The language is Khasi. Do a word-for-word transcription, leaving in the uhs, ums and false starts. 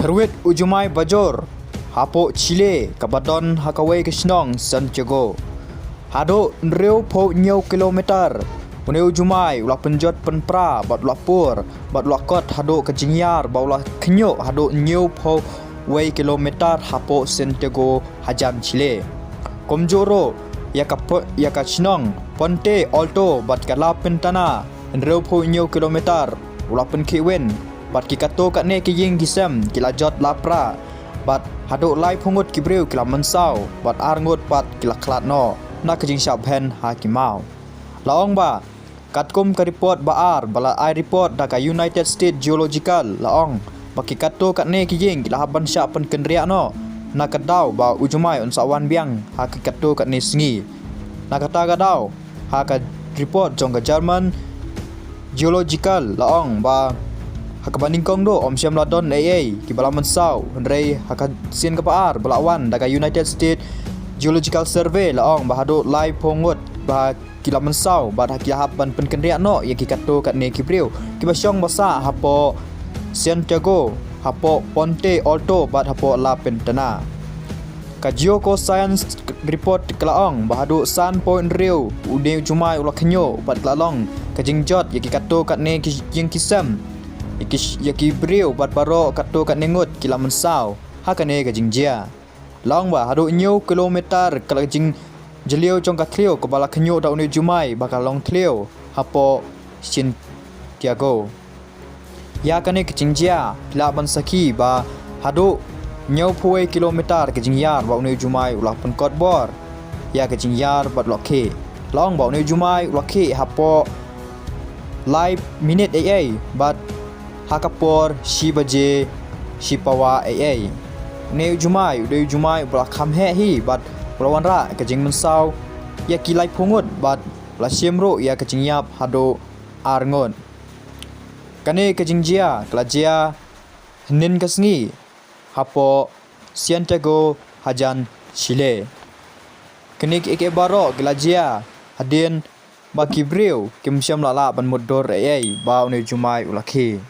Tyrwit u jumai bajur hapoh Chile kaba don ha kawei ka shnong Santiago. Haduh hynriewphew hynñiew kilometer une u jumai u la pynjot pynpra bad u la pur bad u la kot haduh ka jingïar ba u la khñiuh haduh hynñiewphew wei kilometer hapoh Santiago hajan Chile. Kumjuh ruh ïa ka po-, ïa ka shnong Puente Alto bad ka La Pintana hynriewphew hynñiew kilometer u la pynkhih win bad ki katto katne ki ïing ki sem ki la jot lapra bad haduh laiphew ngut ki briew ki la mynsaw bad ar ngut pat ki la khlad noh na ka jingshah bhen ha ki maw. La ong ba katkum ka report ba ar ba la ai report da ka United States Geological, la ong ba ki katto katne ki ïing ki la hap ban shah pynkynriah noh na ka daw ba u jumai un sa wan biang ha ki katto katne sngi. Na kata ka daw, ha ka report jong ka German Geological, la ong ba ha kaba nyngkong duh ym shym la don ei ei kiba la mynsaw, hynrei ha ka sien kaba ar ba la wan da ka United States Geological Survey, la ong ba haduh laiphew ngut ba ki la mynsaw bad ha ki la hap ban pynkynriah noh ïa ki katto katne ki briew kiba shong ba sah hapoh Santiago, hapoh Puente Alto bad hapoh La Pintana. Ka Geocoscience report ka la ong ba haduh san point hynriew une u jumai u la khñiuh bad ka la long ka jingjot ïa ki katto katne ki ïing ki sem, ïa ki, ïa ki briew bad baroh katto katne ngut ki la mynsaw ha kane ka jingjia. La ong ba haduh hynñiew kilometer ka la jingjylliew jong ka thliew kaba la khñiuh da une u jumai ba ka long thliew hapoh Santiago. Ïa kane ka jingjia ki lah ban sakhi ba haduh hynñiewphew wei kilometer ka jingïar ba une u jumai u la pynkot bor ïa ka jingïar bad u la khih. La ong ba une u jumai u la khih hapoh lai minit ei ei bad ha ka por shi baje shi pawa ei ei. Une u jumai u dei u jumai uba la kham heh hi bad u la wanrah ka jingmynsaw ïa ki laiphew ngut bad u la shim ruh ïa ka jingïap haduh ar ngut. Kane ka jingjia ka la jia hynnin ka sngi hapoh Santiago hajan Chile. Kine kiei kiei baroh ki la jia hadien ba ki briew kim shym la lah ban mutdur ei ei ba une u jumai u la khih.